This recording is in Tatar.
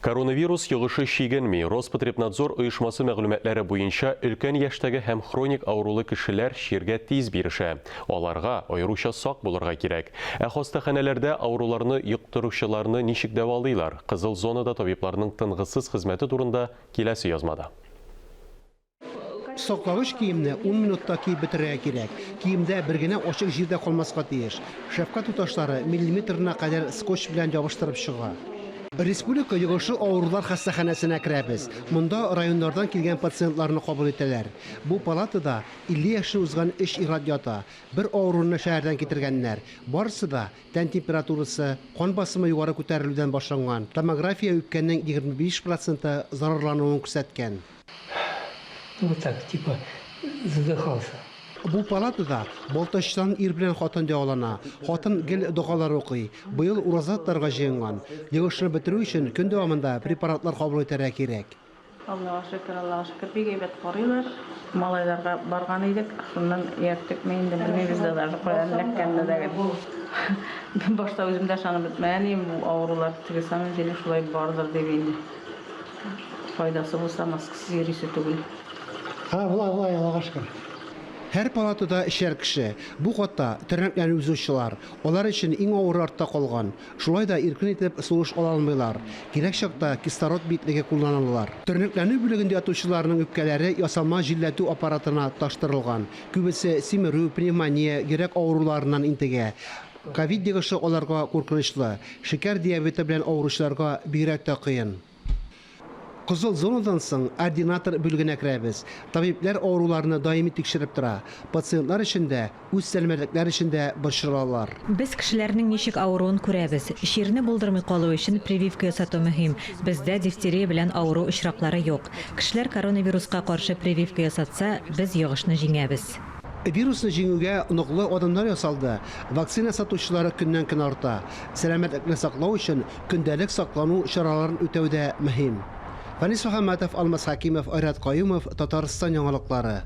Коронавирус йогышы чигенми. Роспотребнадзор оешмасы мәгълүматлары буенча, өлкән яшьтәге һәм хроник авырулы кешеләр чиргә тиз бирешә. Аларга аеруча сак булырга кирәк. Ә хастаханәләрдә авыруларны йоктыручыларны ничек дәвалыйлар? Кызыл зонада табибларның тынгысыз хезмәте турында киләсе язмада. Саклагыч киемне ун минутта киеп бетерергә кирәк. Киемдә бер генә ачык җир дә калмаска тиеш. Шәфкать туташлары миллиметрына кадәр скотч белән ябыштырып чыга. Республика йогышлы авырулар хастаханәсенә керәбез. Монда районнардан килгән пациентларны кабул итәләр. Бу палатада 50 яшен узган өч ир-ат ята. Бер авыруны шәһәрдән китергәннәр. Барысы да Тән температурасы, кан басымы югары күтәрелүдән башланган. Томография үпкәнең 25 проценты зарарлануын күрсәткән. Ну вот так, типа, задыхался. Бу палатада Балтачтан ир белән хатын дәвалана. Хатын гел догалар укый. Быел ураза тотарга җыенган. Йогышны бетерү өчен көн дәвамында препаратлар кабул итәргә кирәк. Аллага шөкер, Аллага шөкер, бик әйбәт карыйлар. Малайларга барган идек, шуннан иярттекме инде, белмибез дә даже каян эләккәнне дә. Башта үзем дә ышанып бетмәгән идем, бу авырулар теге самом деле шулай бардыр дип инде. Файдасы булса, маскасыз йөрисе түгел. Һа, болай, болай, Аллага шөкер. Һәр палатада өчәр кеше. Бу катта, тернәкләнү узучылар. Алар өчен иң авыры артта калган. Шулай да иркен итеп сулыш ала алмыйлар. Кирәк чакта кислород битлеге кулланалар. Тернәкләнү бүлегендә ятучыларның үпкәләре ясалма җилләтү аппаратына тоташтырылган. Күбесе симерү, пневмония, йөрәк авыруларыннан интегә. Ковид йогышы аларга куркынычлы. Шикәр диабеты белән авыручыларга бигрәк тә кыен. Кызыл зонадан соң ординатор бүлегенә керәбез. Табибләр авыруларны даими тикшереп тора. Пациентлар өчен дә, үз сәламәтлекләре өчен дә борчылалар. Без кешеләрнең ничек авыруын күрәбез. Чирне булдырмый калу өчен прививка ясату мөһим. Бездә дифтерия белән авыру очраклары юк. Кешеләр коронавируска каршы прививка ясатса, без йогышны җиңәбез. Вирусны җиңүгә ныклы адымнар ясалды, вакцина сатучылар көннән-көн арта. Сәламәтлекне саклау өчен көндәлек саклану чараларын үтәү дә мөһим. Фәнис Мөхәммәтов, Алмаз Хәкимов, Айрат Каюмов, Татарстан яңалыклары.